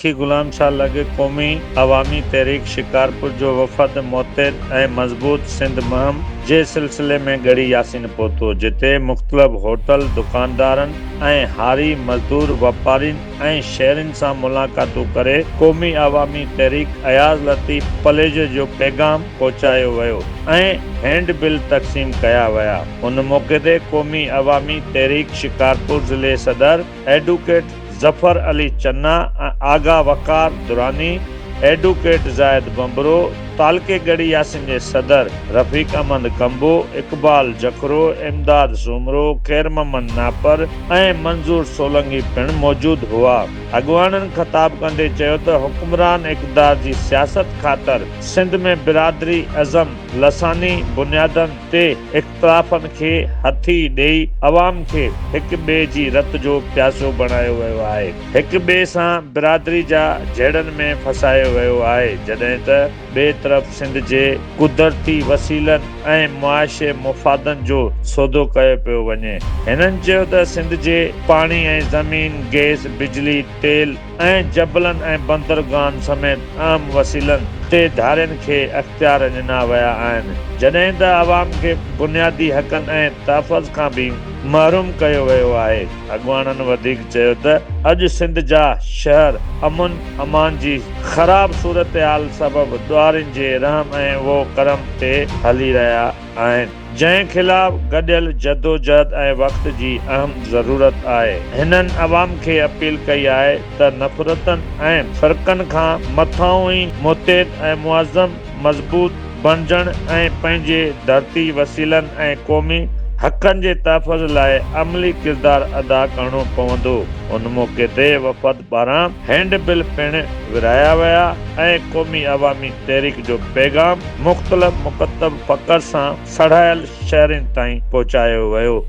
لکي غلام شاهه لڳ قومي عوامي تحريڪ شڪارپور جو وفد متحد ۽ مضبوط سنڌ مهم جي سلسلي ۾ ڳڙهي ياسين پهتو جتي مختلف هوٽل دڪاندارن ۽ هاري مزدور واپارين ۽ شهرين سان ملاقاتون ڪري قومي عوامي تحريڪ اياز لطيف پليجو جو پيغام پهچايو ويو ۽ هينڊ بل تقسيم ڪيا ويا ان موقعي تي قومي عوامي تحريڪ شڪارپور ضلعي صدر ايڊوڪيٽ ظفر علي چنا ۽ آغا وقار دراني، ايڊوڪيٽ زاهد ڀنڀرو، تعلقي ڳڙهي ياسين جي صدر رفيق احمد ڪمبو، اقبال جکرو، امداد سومرو، خير محمد ناپر ۽ منظور سولنگي پڻ موجود هئا. اڳواڻن خطاب ڪندي چيو ته حڪمران اقتدار جي سياست خاطر سنڌ ۾ برادري ازم، لساني بنيادن تي اختلافن کي هٿي ڏئي عوام کي هڪ ٻئي جي رت جو پياسو بڻايو ويو آهي، هڪ ٻئي سان برادري جا جهيڙن ۾ ڦاسايو ويو آهي، جڏهن ته ٻئي طرف سنڌ جي قدرتي وسيلن ۽ معاشي مفادن جو سودو ڪيو پيو وڃي. هنن چيو ته سنڌ جي پاڻي ۽ زمين، گئس، بجلي، تيل، ۽ جبلن ۽ بندرگاهن سميت اهم وسيلن تي ڌارين کي اختيار ڏنا ويا آهن، جڏهن ته عوام کي بنيادي حقن ۽ تحفظ کان به محروم ڪيو ويو آهي. اڳواڻن وڌيڪ چيو ته اڄ سنڌ جا شهر امن امان جي خراب صورتحال سبب ڏوهارين جي رحم ۽ و ڪرم تي هلي رهيا آهن. جنهن خلاف گڏيل جدوجهد ۽ وقت جي اهم ضرورت آهي. هنن عوام کي اپيل ڪئي آهي ته نفرتن ۽ فرقن کان مٿانهون ئي متحد ۽ معظم مضبوط بڻجڻ ۽ پنهنجي ڌرتي، وسيلن ۽ قومي حقن جي تحفظ لاء عملي ڪردار ادا ڪرڻو پوندو. ان موقعي تي وفد پاران هينڊ بل پڻ ورهايا ويا ۽ قومي عوامي تحريڪ جو پيغام مختلف مڪتب فڪر سان سڙهايل شهرين تائين پهچايو ويو.